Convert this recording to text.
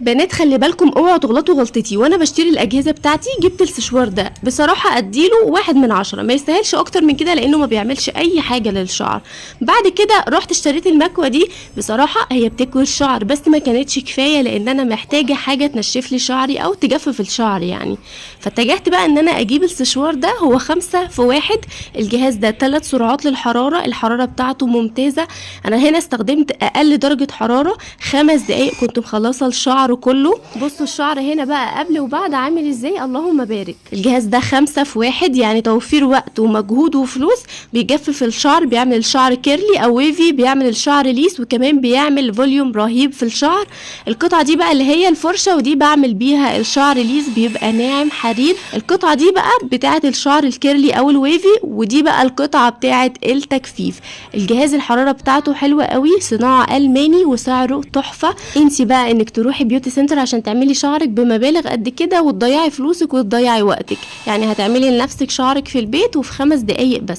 بنات خلي بالكم، اوعوا تغلطوا غلطتي. وانا بشتري الاجهزة بتاعتي جبت السشوار ده، بصراحة اديله 1 من 10، ما يستاهلش اكتر من كده لانه ما بيعملش اي حاجة للشعر. بعد كده رحت اشتريت المكوه دي، بصراحة هي بتكوي الشعر بس ما كانتش كفاية لان انا محتاجه حاجة تنشف لي شعري او تجفف الشعر يعني. فاتجهت بقى ان انا اجيب السشوار ده، هو 5 في 1. الجهاز ده 3 سرعات للحراره، الحرارة بتاعته ممتازه. انا هنا استخدمت اقل درجه حرارة 5 دقايق كنت مخلصة الشعر كله. بصوا الشعر هنا بقى قبل وبعد عامل ازاي، اللهم بارك. الجهاز ده 5 في 1، يعني توفير وقت ومجهود وفلوس. بيجفف الشعر، بيعمل الشعر curly او wavy، بيعمل الشعر lisse، وكمان بيعمل volume رهيب في الشعر. القطعة دي بقى اللي هي الفرشة، ودي بعمل بيها الشعر lisse، بيبقى ناعم حرير. القطعة دي بقى بتاعه الشعر ال curly او ال wavy، ودي بقى القطعة بتاعه التجفيف. الجهاز الحرارة بتاعته حلوة قوي، صناعة الماني وسعره تحفه. انسي بقى انك تروحي beauty center عشان تعملي شعرك بمبالغ قد كده وتضيعي فلوسك وتضيعي وقتك، يعني هتعملي لنفسك شعرك في البيت وفي 5 دقايق بس.